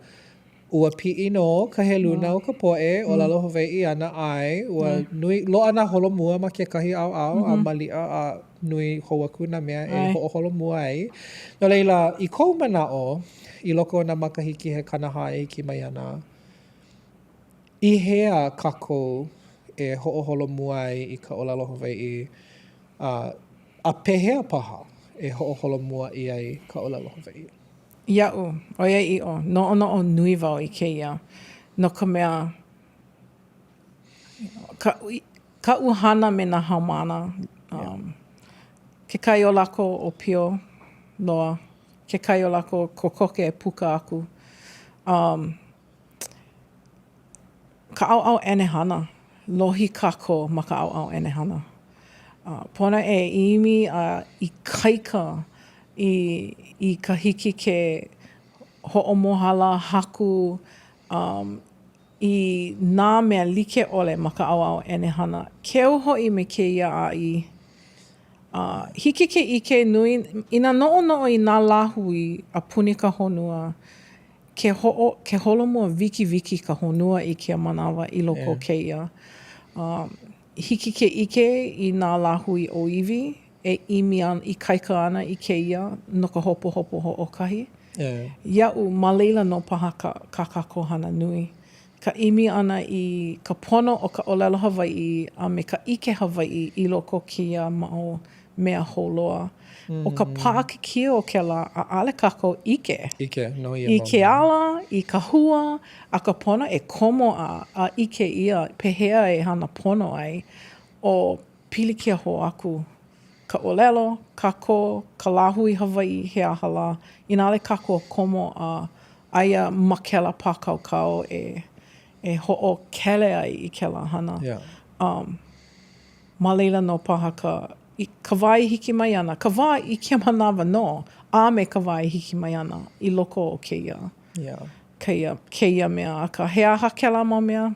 Ua piʻi nō ka heluna o ka poʻe ʻōlelo Hawaiʻi ana, ʻae, ua nui, loaʻa nā holomua ma kekahi ʻaoʻao a maliʻa a nui hou aku nā mea e hoʻoholomua ai. No laila, i kou manaʻo, i loko o nā makahiki he 40 e hiki mai ana, i hea kākou e hoʻoholomua ai i ka ʻōlelo Hawaiʻi, a, a pehea paha e hoʻoholomua ʻia ai ka ʻōlelo Hawaiʻi?
Iaʻu, ʻoiaʻiʻo, noʻonoʻo nui wau i kēia, no ka mea, Ka, kaʻu hana me nā haumāna, um, kekahi o lākou ʻōpio loa, kekahi o lākou kokoke e puka aku. Um, ka ʻaoʻao ʻenehana, lohi kākou ma ka ʻaoʻao ʻenehana. Uh, pono e ʻimi a ikaika i, i ka hiki ke hoʻomohala, haku, um, i nā mea like ʻole ma ka ʻaoʻao ʻenehana, keu hoʻi me kēia ʻāʻī. A hiki ke ʻike nui, inā noʻonoʻo i nā lāhui a puni ka honua, ke hoʻo, ke holomua wikiwiki ka honua i kēia manawa i loko o kēia. A hiki ke ʻike i nā lāhui ʻōiwi e ʻimi an, ikaika ana i kēia no ka hopohopo hoʻokahi. Iaʻu, ma laila nō paha ka, kā kākou hana nui. Ka ʻimi ʻana i ka pono o ka ʻōlelo Hawaiʻi a me ka ʻike Hawaiʻi i loko o kēia mau mea hou loa. ʻO ka paʻakikī o kēlā, ʻaʻole kākou ʻike.
ʻIke no
ia mau mea. I ke ala, i ka hua, a ka pono e komo a, a ʻike ʻia pehea e hana pono ai, o pilikia hou aku ka ʻōlelo, kākou, ka lāhui Hawaiʻi, he aha lā, inā ʻaʻole kākou komo a aia ma kēlā pākaukau e, e hoʻokele ai i kēlā hana.
Yeah.
Um, ma laila nō paha ka, i ka wā e hiki mai ana, ka wā i kēia manawa nō, a me ka wā e hiki mai ana i loko o kēia,
yeah.
kēia, kēia mea. Akā, he aha kēlā mau mea?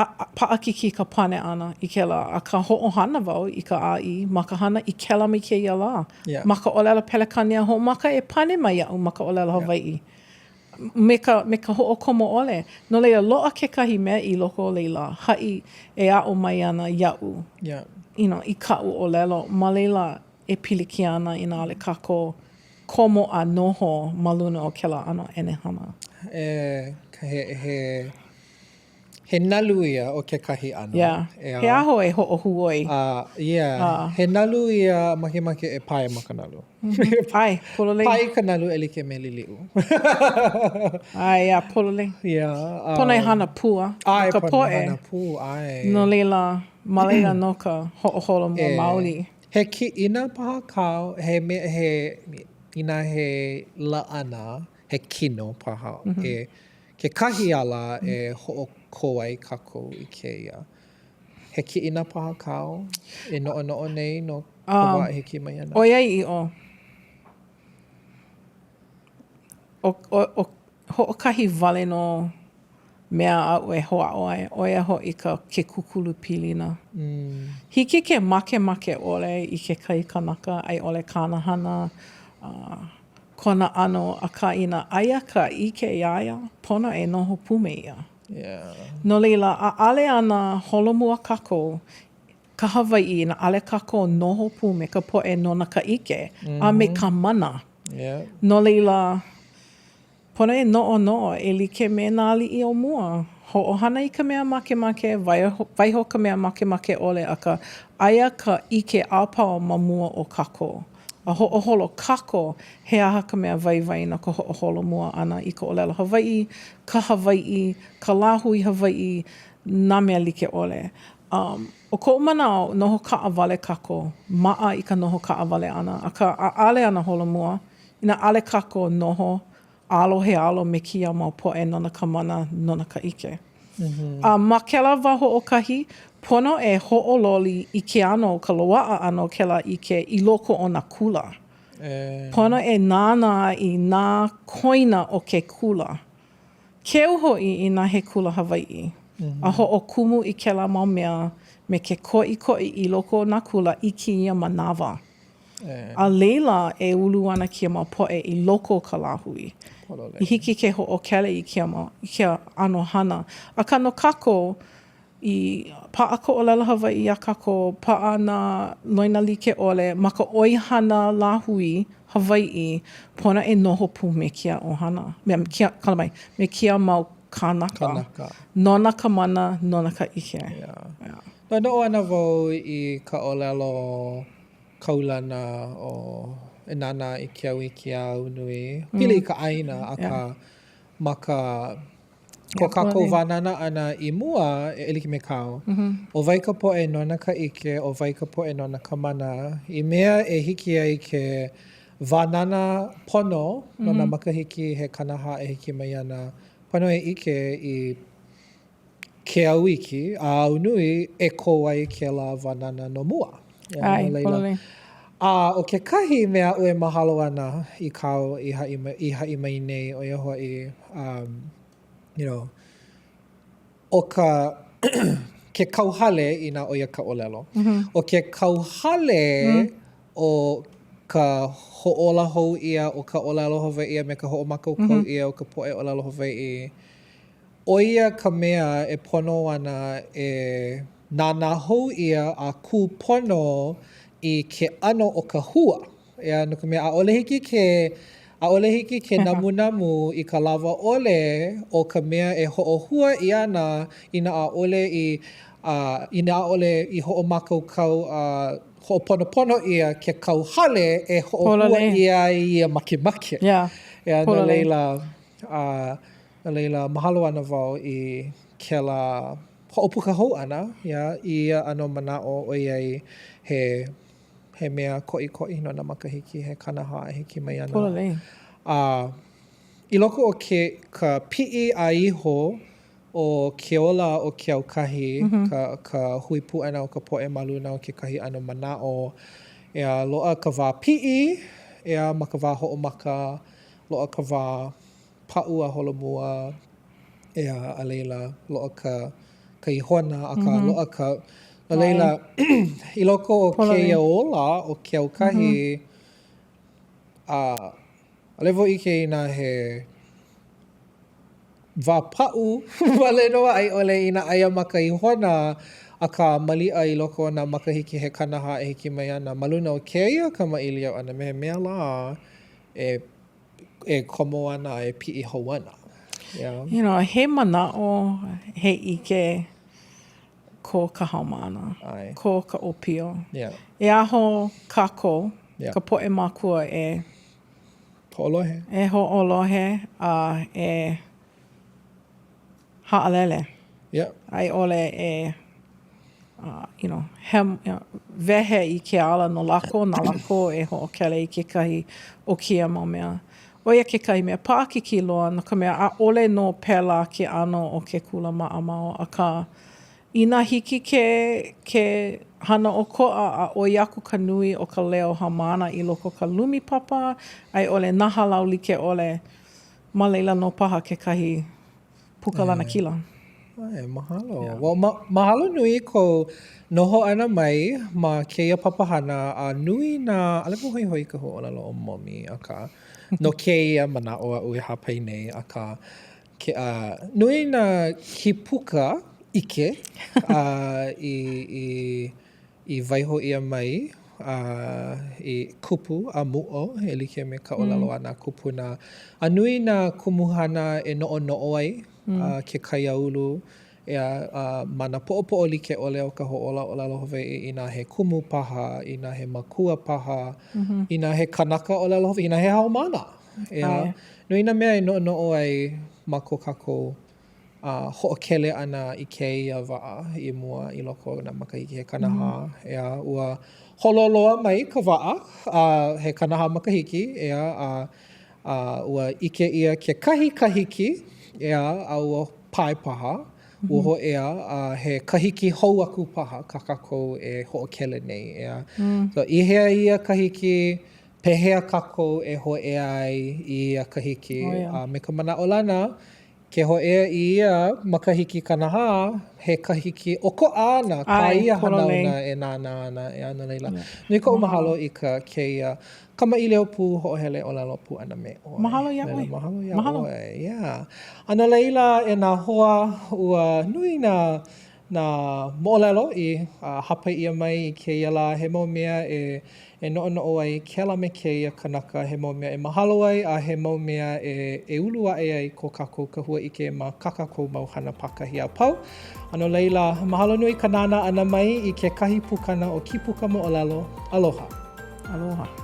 A, a, paʻakikī ka pane ʻana i kēlā, akā hoʻohana wau i ka ʻāʻī ma ka hana i kēlā me kēia lā.
Yeah.
Ma ka ʻōlelo Pelekānia hoʻomaka e pane mai iaʻu ma ka ʻōlelo
yeah.
Hawaiʻi. Me ka, me ka hoʻokomo ʻole. No laila, loaʻa kekahi mea i loko o laila, haʻi e aʻo mai ana iaʻu,
yeah.
you know, i kaʻu ʻōlelo. Ma laila e pilikia ana inā ʻaʻole kākou komo a noho ma luna o kēlā ʻano ʻenehana.
E, he, he, He nalu ia o kekahi ʻano.
Yeah.
ʻEā.
He aho e hoʻohuoi.
A, yeah. He nalu ia makemake e pae ma ka nalu.
ʻAe, pololei.
Pae i ka nalu e like me Liliʻu.
ʻAe, yeah, pololei.
Yeah. Um,
pono e hana pū a
ʻae,
ka
pono
poʻe.
e hana pū, ʻae.
No laila, ma laila nō ka hoʻoholomua maoli.
He kiʻina paha kāu, he mea, he, inā he laʻana, he kino paha e Kekahi ala e hoʻokō ai kākou i kēia. He kiʻina paha kāu e noʻonoʻo nei no ka wā e hiki mai ana?
ʻOiaʻiʻo, ʻo, ʻo, ʻo, hoʻokahi wale nō mea aʻu e hoʻāʻo ai, ʻo ia hoʻi ka, ke kūkulu pilina. Hiki ke makemake ʻole i kekahi kanaka a i ʻole kāna hana, uh, kona ʻano, akā inā aia ka ʻike iā ia, pono e noho pū me ia.
Yeah.
No laila, ʻaʻole ana holomua kākou, ka Hawaiʻi, inā ʻaʻole kākou noho pū me ka poʻe nona ka ʻike a me ka mana.
Yeah.
No laila, Pono e noʻonoʻo e like me nā aliʻi o mua. Hoʻohana i ka mea makemake, waiho ka mea makemake ʻole, akā, aia ka ʻike a pau ma mua o kākou. A hoʻoholo kākou, he aha ka mea waiwai no ka hoʻoholomua ʻana i ka ʻōlelo Hawaiʻi, ka Hawaiʻi, ka lāhui Hawaiʻi, nā mea like ʻole. Um, ʻo koʻu manaʻo, noho kaʻawale kākou, maʻa i ka noho kaʻawale ʻana, akā, ʻaʻole ana holomua. Inā ʻaʻole kākou noho alo he alo me kēia mau poʻe nona ka mana, nona ka ʻike. A ma kēlā wā hoʻokahi, pono e hoʻololi i ke ʻano o ka loaʻa ʻana o kēlā ʻike i loko o nā kula. Pono e nānā i nā koina o ke kula. Keu hoʻi inā he kula Hawaiʻi, a hoʻokumu i kēlā mau mea me ke koʻikoʻi i loko o nā kula i kēia manawa. A laila e ulu ana kēia mau poʻe i loko o ka lāhui. I hiki ke hoʻokele i kēia mau, i kēia ʻano hana. Akā no kākou, i paʻa ka ʻōlelo Hawaiʻi iā kākou, paʻa nā loina like ʻole ma ka ʻoihana lāhui Hawaiʻi, pono e noho pū me kēia ʻohana, me kēia, kala mai, me kēia mau kānaka.
Kānaka.
Nona ka mana, nona ka ʻike.
Yeah. Yeah. Noʻonoʻo ana wau i ka ʻōlelo kaulana o e nānā i ke au i ke au nui. Pili i ka ʻāina, akā ma ka. Ko kākou wānana ʻana i mua, e like me kāu, ʻo wai ka poʻe nona ka ʻike, ʻo wai ka poʻe nona ka mana, i mea e hiki ai ke wānana pono no nā makahiki he 40 e hiki mai ana, pono e ʻike i ke au iki a au nui e kō ai kēlā wānana no mua.
ʻAe, pololei.
A ʻo kekahi mea aʻu e mahalo ana i kāu i haʻi mai, i haʻi mai nei, ʻo ia hoʻi, um, you know, ʻo ka ke kauhale, inā ʻo ia ka ʻōlelo, ʻo ke kauhale o ka hoʻōla hou ʻia o ka ʻōlelo Hawaiʻi a me ka hoʻomākaukau ʻia o ka poʻe ʻōlelo Hawaiʻi, ʻo ia ka mea e pono ana e nānā hou ʻia a kū pono i ke ʻano o ka hua. ʻEā, no ka mea, ʻaʻole hiki ke, ʻaʻole hiki ke namunamu i ka lawa ʻole o ka mea e hoʻohua ʻia ana inā ʻaʻole i, a, inā ʻaʻole i hoʻomākaukau a hoʻoponopono ʻia ke kauhale e hoʻohua ʻia ai ia makemake. ʻEā, no laila, a, No laila, mahalo ana wau i kēlā hoʻopuka hou ʻana, yeah, i ia ʻano manaʻo ʻoiai he, he mea koʻikoʻi no nā makahiki he 40 e hiki mai ana.
Pololei.
A i loko o ke, ka piʻi a iho o ke ola o ke aukahi, ka, ka hui pū ʻana o ka poʻe ma luna o kekahi ʻano manaʻo, ʻeā, loaʻa ka wā piʻi, ʻeā, ma ka wā hoʻomaka, loaʻa ka wā paʻu a holomua, ʻeā, a laila, loaʻa ka, ka ihona, akā loaʻa ka, no laila, i loko o kēia ola o ke aukahi, a, ʻaʻole wau ʻike inā he wā paʻu wale nō a i ʻole inā aia ma ka ihona, akā, maliʻa i loko o nā makahiki he 40 e hiki mai ana, ma luna o kēia kamaʻilio ʻana me he mea lā e e komo ana a e piʻi hou ana.
Yeah. You know, he manaʻo, he ʻike ko ka haumāna,
ʻAe.
ko ka ʻōpio.
Yeah.
E aho kākou,
yeah.
ka poʻe mākua e
hoʻolohe.
E hoʻolohe a e haʻalele.
Yeah.
A i ʻole e uh, you know, hem, you know, wehe i ke ala no lākou, na lākou e hoʻokele i kekahi o kēia mau mea. ʻO ia kekahi mea paʻakikī loa, no ka mea, ʻaʻole nō pēlā ke ʻano o ke kula maʻamau, akā, inā hiki ke, ke hana ʻokoʻa a ʻoi aku ka nui o ka leo haumāna i loko o ka lumi papa a i ʻole nā hālau like ʻole, ma laila nō paha kekahi puka lanakila.
ʻAe, mahalo. Yeah. Well, ma mahalo nui kou noho ʻana mai ma kēia papahana a nui nā, ʻaʻole wau hoihoi i ka huaʻōlelo ʻo momi, akā, no kēia manaʻo aʻu e hāpai nei, akā, ke, uh, nui nā kīpuka ʻike uh, i, i i waiho ʻia mai a i kupu a muʻo e like me ka ʻōlelo a nā kūpuna. A nui nā kumuhana e noʻonoʻo ai ke kaiāulu ʻeā, a ma nā poʻopoʻo like ʻole o ka hoʻōla ʻōlelo Hawaiʻi, inā he kumu paha, inā he makua paha, inā he kanaka ʻōlelo Hawaiʻi, inā he haumāna, ʻeā. Nui nā mea e noʻonoʻo ai ma ko kākou a hoʻokele ʻana i kēia waʻa i mua i loko o nā makahiki he 40, ʻeā, ua holo loa mai ka waʻa, a he 40 makahiki, ʻeā, a, a ua ʻike ʻia kekahi kahiki, ʻeā, a ua pae paha, ua hōʻea, a he kahiki hou aku paha kā kākou e hoʻokele nei, ʻeā. So, i hea ia kahiki, pehea kākou e hōʻea ai i ia kahiki, a me ka manaʻolana, Ke hōʻea i ia makahiki 40, he kahiki ʻokoʻa ana kā ia hanauna e nānā ana, ʻeā, no laila, nui koʻu mahalo i ka kēia kamaʻilio pū hoʻohele ʻōlelo pū ʻana me ʻoe.
Mahalo iā ʻoe.
Mahalo iā ʻoe, yeah. A no laila, e nā hoa, ua nui nā nā moʻolelo i hāpai ʻia mai i kēia lā, he mau mea e e noʻonoʻo ai kēlā me kēia kanaka, he mau mea e mahalo ai, a he mau mea e e ulu aʻe ai ko kākou kahua ʻike ma kā kākou mau hana pākahi a pau. A no laila, mahalo nui ka nānā ʻana mai i kekahi pukana o Kīpuka Moʻolelo. Aloha.
Aloha.